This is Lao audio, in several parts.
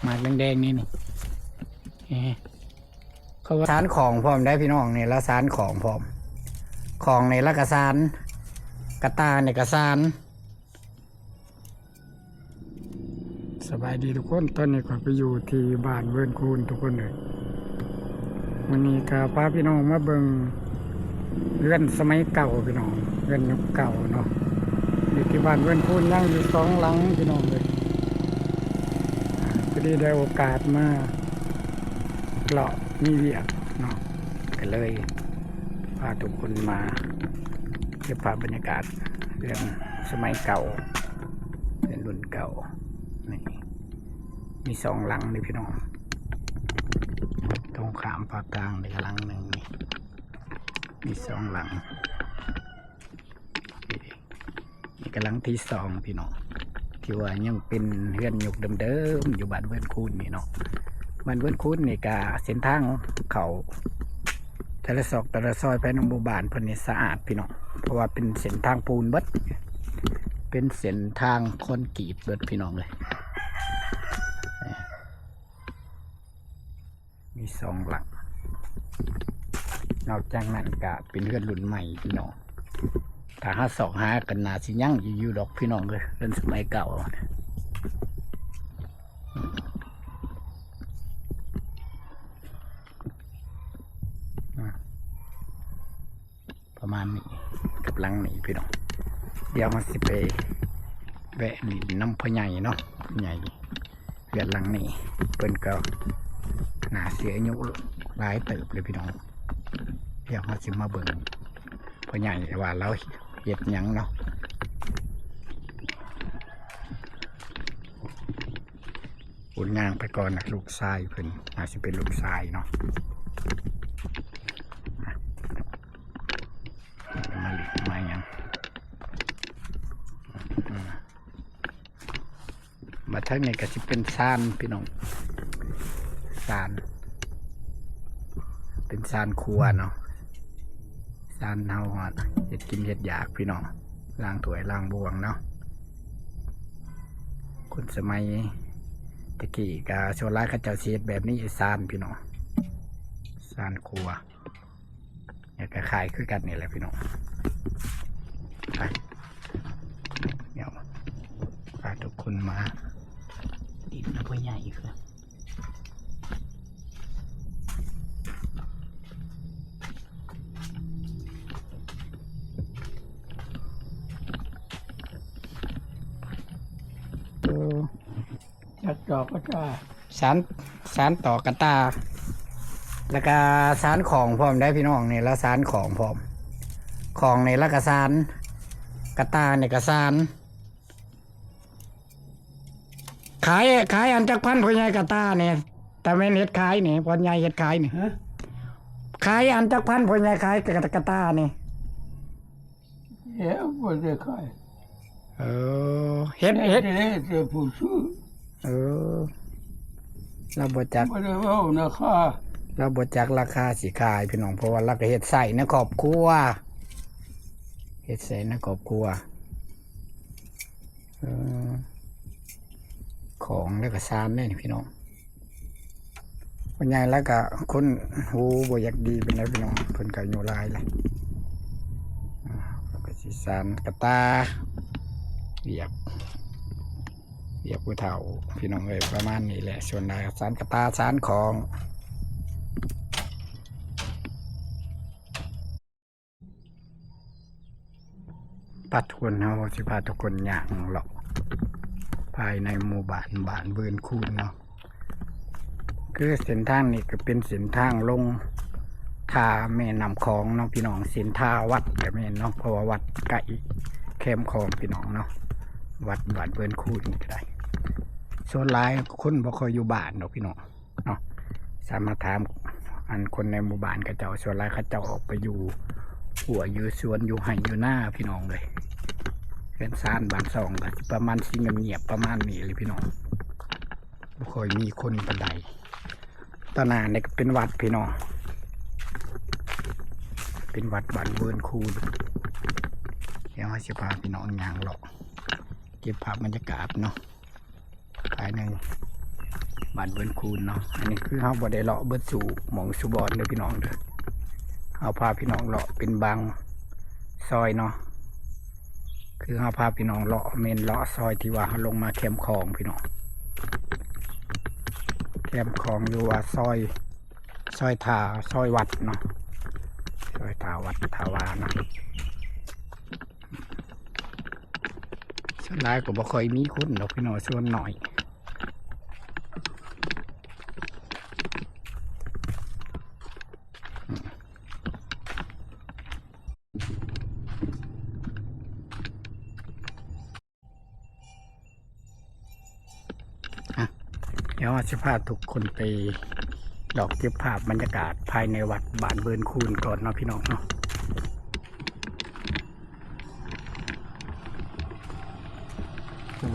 ໝາກແດງໆ ນີ້ ນີ້ ເອີ ເຂົາວ່າສານຂອງພ້ອມໄດ໋ພີ່ນ້ອງ ນີ້ລະສານຂອງພ້ອມ ຂອງນີ້ລະກະສານ ກະຕ່ານີ້ກະສານ. ສະບາຍດີທຸກຄົນ ຕອນນີ້ຂ້ອຍໄປຢູ່ທີ່ບ້ານເວີນຄູນທຸກຄົນເອີຍ. ມື້ນີ້ກະພາພີ່ນ້ອງມາເບິ່ງເຮືອນສະໄໝເກົ່າພີ່ນ້ອງ ເຮືອນຍຸກເກົ່າເນາະ ຢູ່ທີ່ບ້ານເວີນຄູນຍັງຢູ່ສອງຫຼັງພີ່ນ້ອງເອີຍ. ພໍດີໄດ້ໂອກາດມາເລາະ ມີວຽກເນາະ ກະເລີຍພາທຸກຄົນມາເກັບພາບບັນຍາກາດເຮືອນສະໄໝເກົ່າ ເຮືອນລຸ້ນເກົ່າ. ນີ້ມີສອງຫຼັງນີ້ພີ່ນ້ອງ ຕົງຂ້າມຟາກທາງນີ້ກະຫຼັງໜຶ່ງ ນີ້ມີສອງຫຼັງ. ນີ້ກະຫຼັງທີສອງພີ່ນ້ອງ ທີ່ວ່າຍັງເປັນເຮືອນຍຸກເດີມໆ ຢູ່ບ້ານເວີນຄູນນີ້ເນາະ. ບ້ານເວີນຄູນນີ້ກະເສັ້ນທາງເຂົ້າແຕ່ລະຊອກແຕ່ລະຊອຍພາຍໃນໝູ່ບ້ານເພິ່ນນີ້ສະອາດພີ່ນ້ອງ ເພາະວ່າເປັນເສັ້ນທາງປູນເບິດ ເປັນເສັ້ນທາງຄອນກຣີດເບິດພີ່ນ້ອງເອີຍ. ມີສອງຫຼັງ ນອກຈາກນັ້ນກະເປັນເຮືອນລຸ້ນໃໝ່ພີ່ນ້ອງ ຖ້າເຮົາຊອກຫາກະໜ້າຊິຍັງຢູ່ດອກພີ່ນ້ອງເອີຍ ເຮືອນສະໄໝເກົ່າ. ປະມານນີ້ ກັບຫຼັງນີ້ພີ່ນ້ອງ. ດຽວເຮົາຊິໄປແວະຫຼິ້ນນຳພໍ່ໃຫຍ່ເນາະ ພໍ່ໃຫຍ່ ເຮືອນຫຼັງນີ້ເພິ່ນກໍໜ້າຊິອາຍຸຫຼາຍເຕີບເລີຍພີ່ນ້ອງ. ດຽວເຮົາຊິມາເບິ່ງພໍ່ໃຫຍ່ວ່າລາວເຮັດຫຍັງເນາະ. ໂອ້ ຍ່າງໄປກ່ອນນະ ລູກຊາຍເພິ່ນ ໜ້າຊິເປັນລູກຊາຍເນາະ. ມາຫຼິ້ນມາຫຍັງ ອືມ ມາທາງນີ້ກະຊິເປັນຊານພີ່ນ້ອງ ຊານ ເປັນຊານຄົວເນາະ ຊານເຮົາເຮັດກິນເຮັດຢາກພີ່ນ້ອງ ລ້າງຖ້ວຍລ້າງບ່ວງເນາະ. ຄົນສະໄໝແຕ່ກີ້ກະສ່ວນຫຼາຍເຂົາເຈົ້າຊິເຮັດແບບນີ້ ຊານພີ່ນ້ອງ ຊານຄົວ. ແລ້ວກະຂາຍຄືກັນນີ້ແຫຼະພີ່ນ້ອງ. ໄປ ດຽວພາທຸກຄົນມາຫຼິ້ນນຳພໍ່ໃຫຍ່ຄື ເອີ ຈັດດອກກະຕ່າ ສານ ສານຕອກກະຕ່າ ແລ້ວກະສານຂອງພ້ອມໄດ໋ພີ່ນ້ອງ ນີ້ລະສານຂອງພ້ອມ ຂອງນີ້ລະກະສານ ກະຕ່ານີ້ກະສານ. ຂາຍ ຂາຍອັນຈັກພັນພໍ່ໃຫຍ່ກະຕ່ານີ້ ຕາແມ່ນເຮັດຂາຍນີ້ ພໍ່ໃຫຍ່ເຮັດຂາຍນີ້ ຮະ ຂາຍອັນຈັກພັນພໍ່ໃຫຍ່ຂາຍກະ ກະຕ່ານີ້. ແລ້ວບໍ່ໄດ້ຂາຍ ເອີ ເຮັດ ເຮັດ ເຮັດແຕ່ຜູ້ຊື້ ເອີ ລາວບໍ່ຈັກ ບໍ່ໄດ້ເວົ້າລາຄາ ລາວບໍ່ຈັກລາຄາຊິຂາຍພີ່ນ້ອງ ເພາະວ່າລາວກະເຮັດໃຊ້ໃນຄອບຄົວ ເຮັດໃຊ້ໃນຄອບຄົວ ເອີ ຂອງແລ້ວກະຊານເດ້ພີ່ນ້ອງ. ພໍ່ໃຫຍ່ລາວກະຄົນຫູບໍ່ຢາກດີປານໃດພີ່ນ້ອງ ເພິ່ນກະອາຍຸຫຼາຍແລ້ວ ອາ ລາວກະຊິສານກະຕ່າ ວຽກ ວຽກຜູ້ເຖົ້າພີ່ນ້ອງເອີຍ ປະມານນີ້ແຫຼະ ສ່ວນຫຼາຍສານກະຕ່າ ສານຂອງ. ປະ ທຸກຄົນ ເຮົາຊິພາທຸກຄົນຍ່າງເລາະພາຍໃນໝູ່ບ້ານ ບ້ານເວີນຄູນເນາະ ຄືເສັ້ນທາງນີ້ກະເປັນເສັ້ນທາງລົງທ່າແມ່ນ້ຳຂອງເນາະພີ່ນ້ອງ ເສັ້ນທ່າວັດກະແມ່ນເນາະ ເພາະວ່າວັດໃກ້ແຄມຂອງພີ່ນ້ອງເນາະ ວັດບ້ານເວີນຄູນນີ້ກະໄດ້ ສ່ວນຫຼາຍຄົນບໍ່ຄ່ອຍຢູ່ບ້ານດອກພີ່ນ້ອງ. ເນາະ ສາມາດຖາມອັນຄົນໃນໝູ່ບ້ານເຂົາເຈົ້າ ສ່ວນຫຼາຍເຂົາເຈົ້າອອກໄປຢູ່ຮົ້ວຢູ່ສວນ ຢູ່ໄຮ່ຢູ່ນາພີ່ນ້ອງເອີຍ. ເຮືອນຊານບ້ານຊ່ອງກະຊິປະມານຊິງຽບໆ ປະມານນີ້ແຫຼະພີ່ນ້ອງ ບໍ່ຄ່ອຍມີຄົນປານໃດ. ຕາໜ້ານີ້ກະເປັນວັດພີ່ນ້ອງ ເປັນວັດບ້ານເວີນຄູນ. ດຽວເຮົາຊິພາພີ່ນ້ອງຍ່າງເລາະເກັບພາບບັນຍາກາດເນາະ. ພາຍໃນ ບ້ານເວີນຄູນເນາະ. ອັນນີ້ຄືເຮົາບໍ່ໄດ້ເລາະເບິດສູ່ໝ່ອງສູ່ບ່ອນເດີພີ່ນ້ອງເດີ, ເຮົາພາພີ່ນ້ອງເລາະເປັນບາງຊອຍເນາະ. ຄືເຮົາພາພີ່ນ້ອງເລາະ ແມ່ນເລາະຊອຍທີ່ວ່າເຮົາລົງມາແຄມຂອງພີ່ນ້ອງ, ແຄມຂອງ ຫຼືວ່າຊອຍ ຊອຍທ່າ ຊອຍວັດເນາະ, ຊອຍທ່າວັດທ່າວາເນາະ. ສ່ວນຫຼາຍກໍບໍ່ຄ່ອຍມີຄົນດອກພີ່ນ້ອງ, ສ່ວນໜ້ອຍ. ອ່ະ ດຽວເຮົາຊິພາທຸກຄົນໄປລອກເກັບພາບບັນຍາກາດພາຍໃນວັດບ້ານເວີນຄູນກ່ອນເນາະ ພີ່ນ້ອງເນາະ.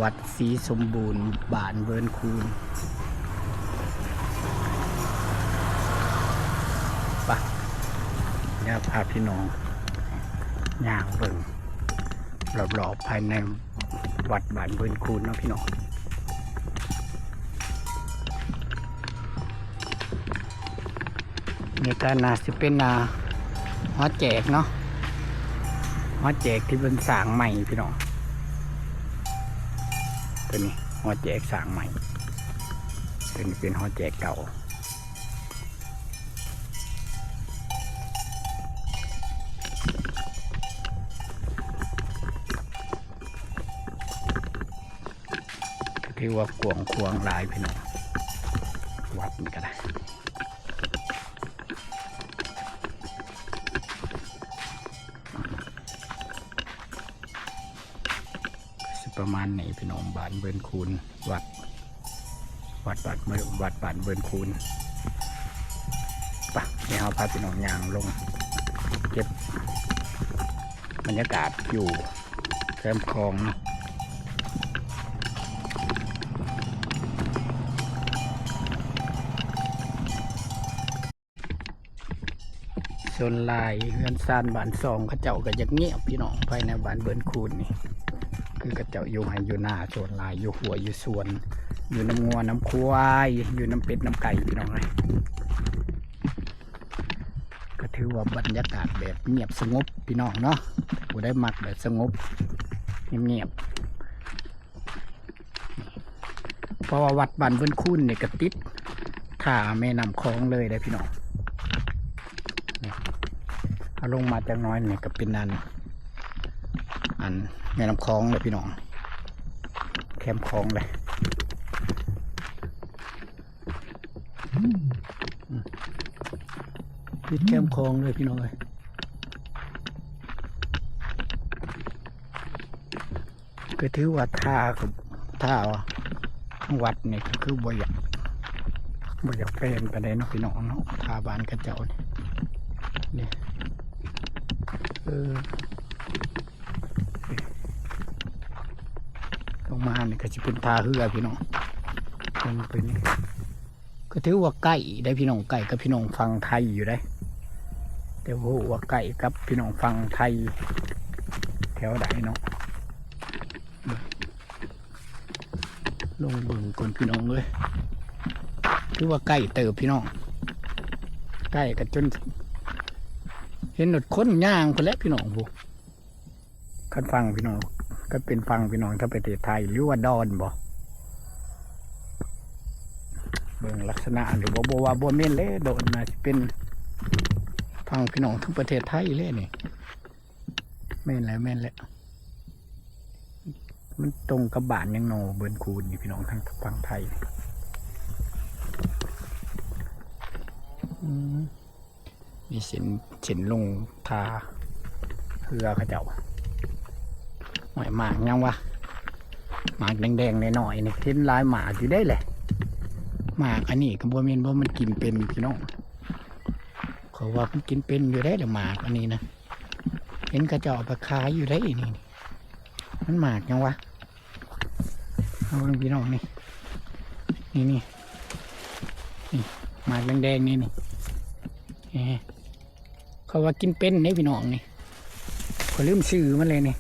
ວັດສີສົມບູນ ບ້ານເວີນຄູນ. ໄປ ດຽວພາພີ່ນ້ອງຍ່າງເບິ່ງ ລອບໆພາຍໃນວັດບ້ານເວີນຄູນເນາະພີ່ນ້ອງ. ນີ້ກໍໜ້າຊິເປັນ ອ່າ ຫໍແຈກເນາະ, ຫໍແຈກທີ່ເພິ່ນສ້າງໃໝ່ພີ່ນ້ອງ. ຕົວນີ້ຫໍແຈກສ້າງໃໝ່, ຕົວນີ້ເປັນຫໍແຈກເກົ່າ. ກໍຖືວ່າກວ້າງຂວາງຫຼາຍພີ່ນ້ອງ, ວັດນີ້ກໍໄດ້. ຊິປະມານນີ້ພີ່ນ້ອງ, ບ້ານເວີນຄູນ, ວັດ ວັດ ວັດບ້ານເວີນຄູນ. ໄປ ດຽວເຮົາພາພີ່ນ້ອງຍ່າງລົງເກັບບັນຍາກາດຢູ່ແຄມຂອງເນາະ. ສ່ວນຫຼາຍເຮືອນຊານບ້ານຊ່ອງເຂົາເຈົ້າກໍຢາກງຽບພີ່ນ້ອງ, ພາຍໃນບ້ານເວີນຄູນນີ້ ຄືເຂົາເຈົ້າຢູ່ໄຮ່ຢູ່ນາ, ສ່ວນຫຼາຍຢູ່ຮົ້ວຢູ່ສວນ, ຢູ່ນຳງົວນຳຄວາຍ, ຢູ່ນຳເປັດນຳໄກ່ພີ່ນ້ອງເອີຍ. ກໍຖືວ່າບັນຍາກາດແບບງຽບສະຫງົບພີ່ນ້ອງເນາະ, ຜູ້ໃດມັກແບບສະຫງົບງຽບໆ. ເພາະວ່າວັດບ້ານເວີນຄູນນີ້ກໍຕິດທ່າແມ່ນ້ຳຂອງເລີຍເດ້ພີ່ນ້ອງ. ນີ້ ເຮົາລົງມາຈັກໜ້ອຍນີ້ກໍເປັນອັນ ອັນແມ່ນ້ຳຂອງເດ້ພີ່ນ້ອງ, ແຄມຂອງເດ້. ຕິດແຄມຂອງເລີຍພີ່ນ້ອງເອີຍ. ກໍຖືວ່າທ່າ ທ່າທາງວັດນີ້ກໍຄືບໍ່ຢາກ ບໍ່ຢາກແພງປານໃດເນາະພີ່ນ້ອງເນາະ, ທ່າບ້ານເຂົາເຈົ້ານີ້ ນີ້ ເອີ ລົງມານີ້ກໍຊິເປັນທ່າເຮືອພີ່ນ້ອງ, ລົງໄປນີ້. ກໍຖືວ່າໃກ້ໄດ໋ພີ່ນ້ອງ, ໃກ້ກັບພີ່ນ້ອງຝັ່ງໄທຢູ່ໄດ໋, ແຕ່ບໍ່ຮູ້ວ່າໃກ້ກັບພີ່ນ້ອງຝັ່ງໄທແຖວໃດເນາະ. ລົງເບິ່ງກ່ອນພີ່ນ້ອງເອີຍ, ຖືວ່າໃກ້ເຕີບພີ່ນ້ອງ, ໃກ້ກັນຈົນເຫັນລົດຄົນຍ່າງພຸ້ນແຫຼະພີ່ນ້ອງ. ຜູ້ ຄັນຝັ່ງພີ່ນ້ອງ ຄັນເປັນຝັ່ງພີ່ນ້ອງທາງປະເທດໄທ ຫຼືວ່າດອນບໍ? ເບິ່ງລັກສະນະນີ້ ບໍ່ ບໍ່ວ່າບໍ່ແມ່ນແຫຼະ, ດອນໜ້າຊິເປັນຝັ່ງພີ່ນ້ອງທາງປະເທດໄທແຫຼະນີ້. ແມ່ນແຫຼະ ແມ່ນແຫຼະ, ມັນຕົງກັບບ້ານຫຍັງນໍ ເວີນຄູນນີ້ພີ່ນ້ອງ ທາງຝັ່ງໄທ. ອືມ. ມີເສັ້ນ ເສັ້ນລົງທ່າເຮືອເຂົາເຈົ້າ. ໂອ້ຍ ໝາກຫຍັງວະ ໝາກແດງໆນ້ອຍໆນີ້ ເຫັນຫຼາຍໝາກຢູ່ເດ້ແຫຼະ. ໝາກອັນນີ້ກໍບໍ່ແມ່ນວ່າມັນກິນເປັນພີ່ນ້ອງ, ເຂົາວ່າມັນກິນເປັນຢູ່ເດ້ແຫຼະໝາກອັນນີ້ນະ, ເຫັນເຂົາເຈົ້າເອົາໄປຂາຍຢູ່ເດ້ນີ້. ມັນໝາກຫຍັງວະ? ເອົາເບິ່ງພີ່ນ້ອງນີ້ ນີ້ ນີ້ ນີ້ ໝາກແດງໆນີ້ ນີ້ ນີ້ ເຂົາວ່າກິນເປັນເດ້ພີ່ນ້ອງນີ້, ຂ້ອຍລືມຊື່ມັນເລີຍນີ້.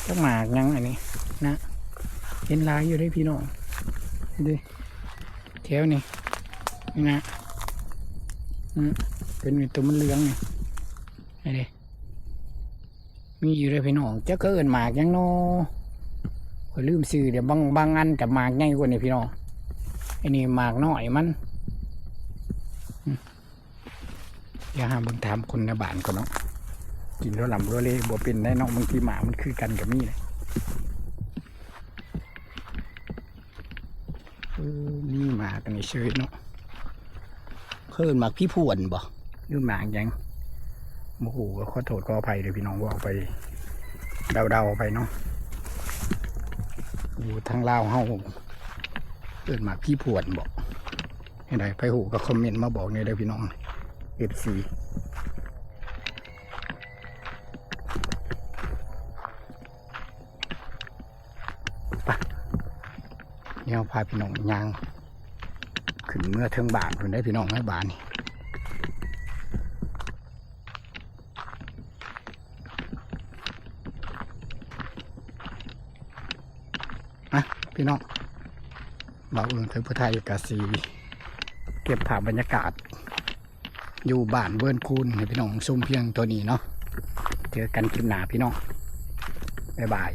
ຈັກໝາກຫຍັງອັນນີ້ນະ, ເຫັນຫຼາຍຢູ່ເດ້ພີ່ນ້ອງ ເດ້. ແຖວນີ້ ນີ້ນະ ອືມ ເປັນຕົວມັນເຫຼືອງນີ້ ນີ້ເດ້ ມີຢູ່ເດ້ພີ່ນ້ອງ. ຈັກເຂົາເອີ້ນໝາກຫຍັງເນາະ ຂ້ອຍລືມຊື່ເດ້. ບາງ ບາງອັນກໍໝາກໃຫຍ່ກວ່ານີ້ພີ່ນ້ອງ ອັນນີ້ໝາກນ້ອຍມັນ. ອືມ ດຽວຫາເບິ່ງຖາມຄົນໃນບ້ານກ່ອນເນາະ ກິນແລ້ວລຳລົວເລບໍ່ເປັນໄດ໋ເນາະ. ບາງທີໝາກມັນຄືກັນກໍມີເດ້. ເອີ ມີໝາກອັນນີ້ເຊີຍເນາະ ເອີ້ນໝາກຜີພວນບໍ່ ຫຼືໝາກຫຍັງ ບໍ່ຮູ້ ກໍຂໍໂທດຂໍອະໄພເດີ້ພີ່ນ້ອງ ເວົ້າໄປເດົາໆໄປເນາະ. ຢູ່ທາງລາວເຮົາເອີ້ນໝາກຜີພວນບໍ່ ຈັ່ງໃດ ໃຜຮູ້ກໍຄອມເມັນມາບອກແດ່ເດີ້ພີ່ນ້ອງ ເອັຟຊີ. ໄປ ດຽວພາພີ່ນ້ອງຍ່າງຂຶ້ນເມືອເທິງບ້ານພຸ້ນເດ້ພີ່ນ້ອງເອີຍ ບ້ານນີ້. ມາ ພີ່ນ້ອງ ບ່າວເອີງໄທຜູ້ໄທກະຊິເກັບພາບບັນຍາກາດ ຢູ່ບ້ານເວີນຄູນໃຫ້ພີ່ນ້ອງຊົມພຽງເທົ່ານີ້ເນາະ. ເຈີກັນຄລິບໜ້າພີ່ນ້ອງ ບາຍບາຍ.